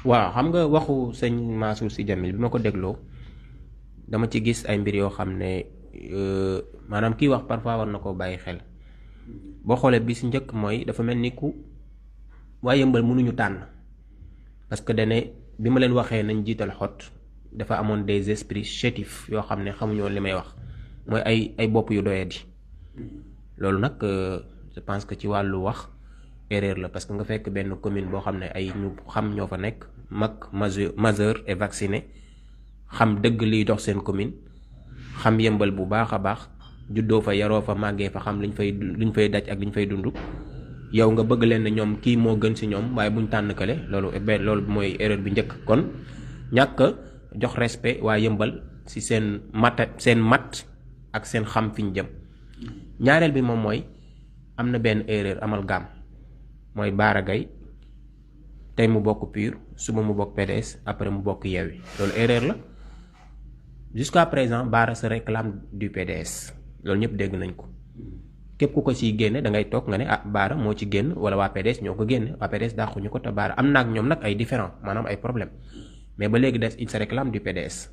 waaw xam nga waxu sëñ Mansour Sy Djamil bi ma ko dégloo dama ci gis ay mbir yoo xam ne maanaam kii wax parfois war na koo bàyyi xel boo xoolee bi si njëkk mooy dafa mel ni ku waa yëmbal mënuñu tànn parce que dane bi ma leen waxee nañ jiital xot dafa amoon des esprits chétifs yoo xam ne xamuñu woon li may wax mooy ay bopp yu doyadi loolu nag je pense que ci wàllu wax erreur la parce que nga fekk benn commune boo xam ne ay ñu xam ñoo fa nekk mag majeur et vacciné xam dëgg liy dox seen commune xam yëmbal bu baax a baax juddoo fa yaroo fa màggee fa xam liñ fay daj ak liñ fay dund yow nga bëgg leen ne ñoom kii moo gën ci ñoom waaye buñ tànn kale loolu mooy erreur bi njëkk kon ñàkk jox respect waa yëmbal ci seen mat ak seen xam fi ñu jëm ñaareel bi moom mooy am na benn erreur amalgame mooy Bara Gaye tey mu bokk PUR suba mu bokk PDS après mu bokk Yewwi loolu erreur la jusqu'à présent Bara se réclame du PDS loolu ñëpp dégg nañ ko képp ku ko ciy génne da ngay toog nga ne Bara moo ci génn wala waa PDS ñoo ko génne waa PDS dàquñu ko te Bara am na ak ñoom nag ay différent maanaam ay problème mais ba léegi des il se réclame du PDS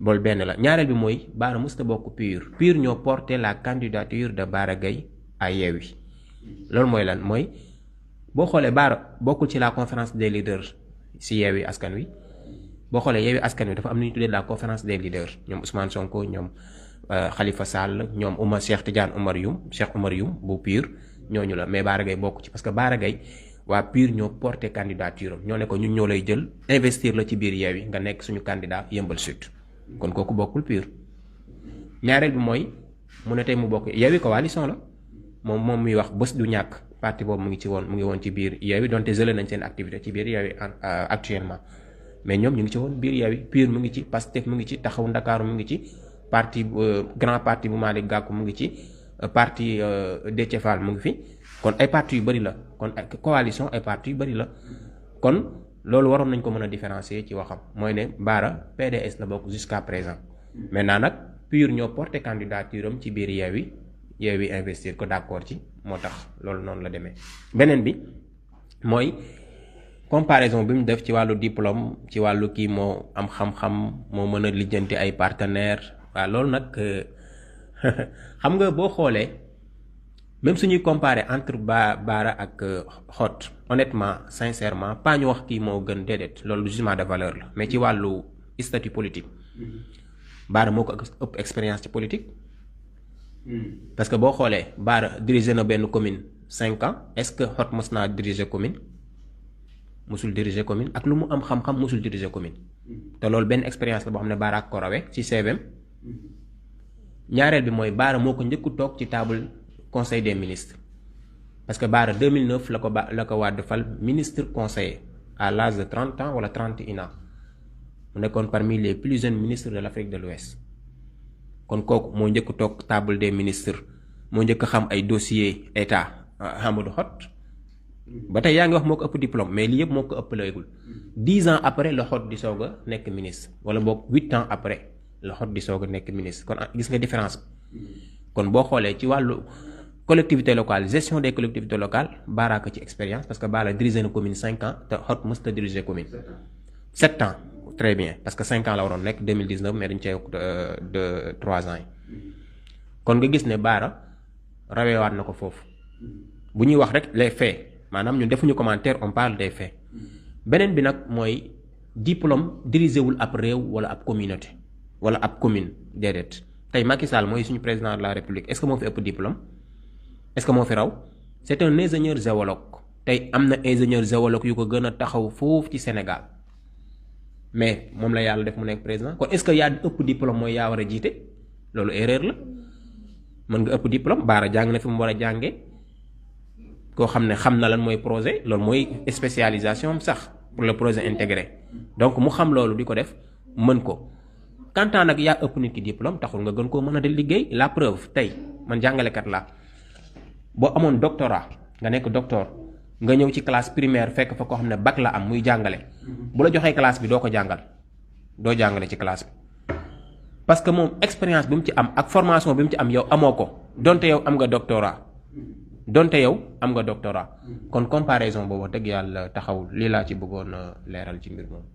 loolu benn la ñaareel bi mooy Bara mosut a bokk PUR ñoo porté la candidature de Bara Gaye à Yewwi loolu mooy lan mooy boo xoolee Bara bokkul ci la conférence des leaders si Yewwi Askan Wi boo xoolee Yewwi Askan Wi dafa am lu ñu tuddee la conférence des leaders ñoom Ousmane Sonko ñoom Khalifa Sall ñoom Cheikh Oumar Youm bu PUR ñooñu la mais Bara Gaye bokk ci parce que Bara Gaye waa PUR ñoo porté candidature am ñoo ne ko ñun ñoo lay jël investir la ci biir Yewwi nga nekk suñu candidat Yeumbeul Sud kon kooku bokkul PUR ñaareel bi mooy mu ne tey mu bokk Yewwi coalition la moom muy wax bés du ñàkk parti boobu mu ngi woon ci biir Yewwi donte gelé nañ seen activité ci biir Yewwi actuellement mais ñoom ñu ngi ci woon biir Yewwi PUR mu ngi ci Pastef mu ngi ci Taxawu Ndakaaru mu ngi ci parti grand parti bu Malick Gakou mu ngi ci parti Déthié Fall mu ngi fi kon ay parti yu bëri la kon coalition ay parti yu bëri la kon loolu waroon nañ ko mën a différencier ci waxam mooy ne Bara PDS la bokk jusqu'à présent maintenant nag PUR ñoo porté candidature am ci biir Yewwi investir ko d'accord ci moo tax loolu noonu la demee beneen bi mooy comparaison bi mu def ci wàllu diplôme ci wàllu kii moo am xam-xam moo mën a lijjanti ay partenaires waaw loolu nag xam nga boo xoolee même suñuy comparer entre Bara ak Hott honnêtement sincèrement pas ñu wax kii moo gën déedéet loolu jugement de valeur la mais ci wàllu statut politique Bara moo ko ëpp expérience ci politique parce que boo xoolee Bara diriger na benn commune 5 ans est-ce que Hott mos naa diriger commune mosul diriger commune ak lu mu am xam-xam mosul diriger commune te loolu benn expérience la boo xam ne Bara ak ko rawee ci CVM ñaareel bi mooy Bara moo ko njëkku toog ci table conseil des ministres parce que Bara 2009 la ko Wade fal ministre conseiller à l'âge de 30 ans wala 31 ans mu nekkoon parmi les plus jeunes ministres de l'Afrique de l'Ouest kon kooku moo njëkk toog table des ministres moo njëkk xam ay dossier état Amadou Hott ba tey yaa ngi wax moo ko ëpp diplôme mais lii yëpp moo ko ëpp léegul 10 ans après la Hott di soog a nekk ministre wala boog 8 ans après la Hott di soog a nekk ministre kon gis nga différence kon boo xoolee ci wàllu collectivité locale gestion des collectivités locales Bara ko ci expérience parce que Bara dirigé na commune 5 ans te Hott mës ta diriger commune 7 ans très bien parce que 5 ans la waroon nekk 2019 mais dañu cee yokk de 3 ans yi kon nga gis ne Bara rawewaat na ko foofu bu ñuy wax rek les faits maanaam ñun defuñu commentaire on parle des faits beneen bi nag mooy diplôme dirigé wul ab réew wala ab communauté wala ab commune déedéet tey Macky Sall mooy suñu président de la République est-ce que moo fi ëpp diplôme est-ce que moo fi raw c'est un ingénieur géologue tey am na ingénieur géologue yu ko gën a taxaw foofu ci Sénégal mais moom la yàlla def mu nekk président kon est-ce que yaa ëpp diplôme mooy yaa war a jiite loolu erreur la mën nga ëpp diplôme Bara jàng na fi mu war a jàngee koo xam ne xam na lan mooy projet loolu mooy spécialisation am sax pour le projet intégré donc mu xam loolu di ko def mën ko kantaan nag yaa ëpp nit ki diplôme taxul nga gën koo mën a di liggéey la preuve tey man jàngalekat laa boo amoon doctorat nga nekk docteur nga ñëw ci classe primaire fekk fa koo xam ne bac la am muy jàngale bu la joxee classe bi doo ko jàngal doo jàngale ci classe bi parce que moom expérience bi mu ci am ak formation bi mu ci am yow amoo ko donte yow am nga doctorat donte yow am nga doctorat kon comparaison boobu wax dëgg yàlla taxawul lii laa ci bëggoon a leeral ci mbir moom